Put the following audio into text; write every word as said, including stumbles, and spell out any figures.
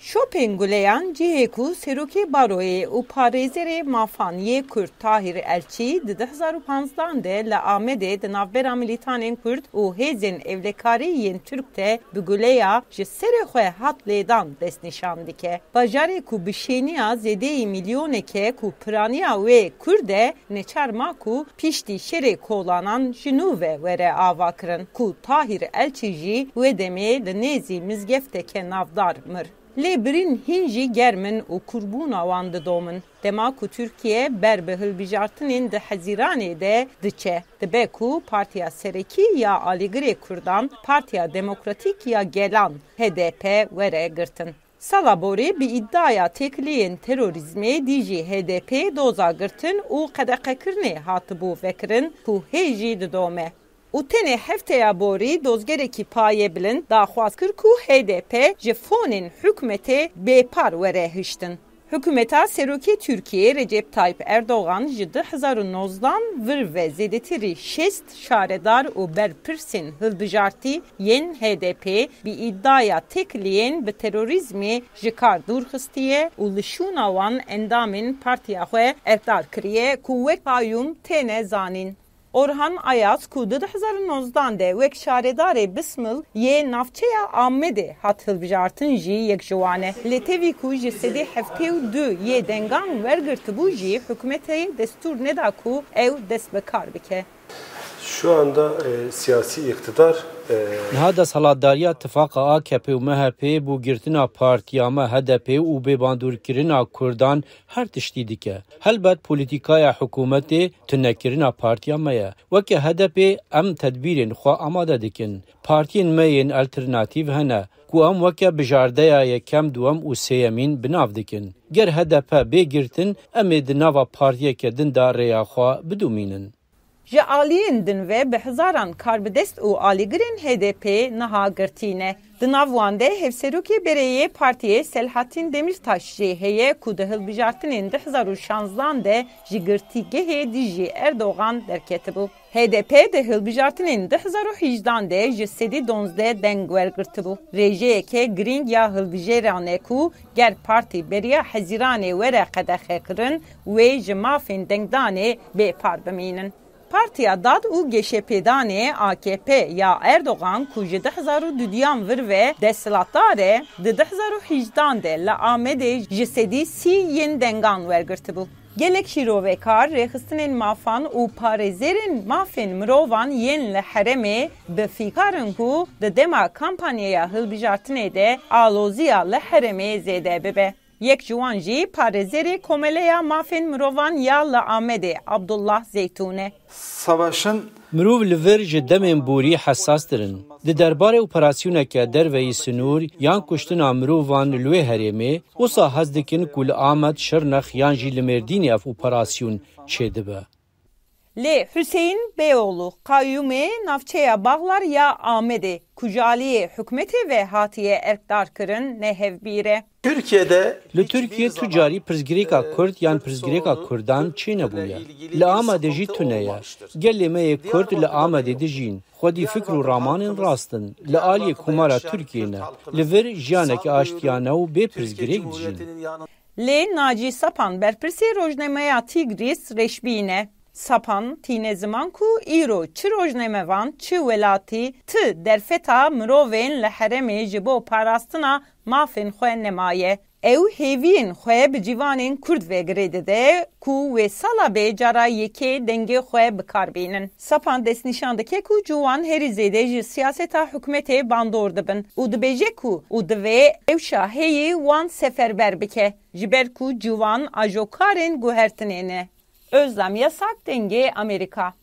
Şopên Guleyan cihê ku Serokê Baroyê û parêzerê mafan yê Kurd Tahîr Elçî di du hezar û panzdan de li Amedê di navbera milîtanên Kurd û hêzên ewlekarî yên Tirk de bi guleya ji serê xwe hat lêdan destnîşan dike. Bajarê ku bi şêniya zêdeyî milyoneke ku piraniya wê Kurd e, neçar ma ku piştî şerê kolanan ji nû ve were avakirin, ku Tahîr Elçî jî wê demê li nêzî mizgefteke navdar mir. Lê birîn hîn jî germ in û kurbûna wan didomin. Dema ku Tirkiye ber bi hilbijartinên di Hezîranê de diçe, dibe ku partiya serekî ya alîgirê Kurdan, Partiya Demokratîk ya Gelan, H D P, were girtin. Sala borî bi îdaya têkiliyên terorîzmê dijî H D P doza girtin û qedexekirinê hatibû vekirin ku hê jî didome. Û tenê hefteya borî dozgerekî payebilind daxwaz kir ku H D P ji fonên hikûmetê bêpar were hiştin. Hikûmeta Serokê Tirkiyê Recep Tayyip Erdogan ji du hezar û nozdan vir ve zêdetirî şêst şaredar û berpirsên hilbijartî yên H D P bi îdaya têkiliyên bi terorîzmê ji kar dûr xistiye û li şûna wan endamên partiya xwe erkdar kiriye ku wek qayûm têne zanîn. Orhan Ayaz ku di du hezar û nozdan de wek şaredarê Bismil yê navçeya Amedê hat hilbijartin jî yek ji wan e. Lê tevî ku ji sedî heftê û du yê dengan wergirtibû jî hikûmetê destûr neda ku ew dest bi kar bike. Şu anda e, siyasi iktidar e, Niha desthilatdariya tifaqa A K P û M H P bo girtina partiya me H D P û bêbandorkirina Kurdan her tiştî dike. Helbet polîtîkaya hikûmetê tunekirina partiya me ye. Weke H D P em tedbîrên xwe amade dikin. Partiyên me yên alternatîf hene ku em weke bijardeya yekem, duwem û sêyemîn bi nav dikin. Ger H D P bê girtin, em ê di nava partiyeke din de rêya xwe bidomînin. Ji aliyên din ve bi hezaran karbidest û alîgirên H D P niha girtî ne. Di nav wan de hevserokê berê yê partiyê Selahattin Demirtaş jî heye ku di hilbijartinên du hezar û şanzdan de ji girtîgehê dijî Erdogan derketibû. H D P di hilbijartinên du hezar û hejdan de ji sedî donzdeh deng wergirtibû. Rêjeyeke girîng ya hilbijêran e ku ger partî beriya Hezîranê were qedexekirin, wê ji mafên dengdanê bêpar bimînin. Partiya Dad û Geşepêdanê, A K P, ya Erdogan ku ji du hezar û duduyan vir ve desthilatdar e, di du hezar û hejdan de li Amedê ji sedî sî yên dengan wergirtibû. Gelek şîrovekar, rêxistinên mafan û parêzerên mafên mirovan yên li herêmê bi fîkar in ku di dema kampanyaya hilbijartinê de aloziya li herêmê zêde bibe. Yek ji wan jî parêzerê Komeleya Mafên Mirovan ya li Amedê Abdullah Zeytûn e. Savaşın Mirov li vir ji demên borî hesastir in. Di derbarê operasyoneke derveyî sinûr yan kuştina mirovan li wê herêmê, wisa hez dikin ku li Amed, Şirnex yan jî li Mêrdînê ev operasyon çêdibe. Lê Huseyîn Beyoğlu, qayûmê navçeya Baxlar ya Amedê, ku ji aliyê hikûmetê ve hatiye erkdarkirin, ne hevbîr e. Tirkiyede Li Tirkiye tu carî pirsgirêka Kurd yan pirsgirêka Kurdan çênebûye. Li Amedê jî tune ye. Gelê me yê Kurd li Amedê dijîn. Xwedî fikr û ramanên rast in. Li aliyê Komara Tirkiyê ne. Li vir jiyaneke aştiyane û bê pirsgirêk dijîn. Lê Nacî Sapan, berpirsê rojnameya Tigris, reşbîn e. Sapan tîne ziman ku îro çi rojnamevan, çi welatî, ti derfeta mirovên li herêmê ji bo parastina mafên xwe nemaye. Ew hêviyên xwe bi ciwanên Kurd ve girê dide ku wê sala bê cara yekê dengê xwe bi kar bînin. Sapan destnîşan dike ku ciwan herî zêde ji siyaseta hikûmetê bandor dibin û dibêje ku û divê ew şaheyî wan seferber bike, ji ber ku ciwan ajokarên guhertinê ne. Özlem Yasak, Dengê Amerîka.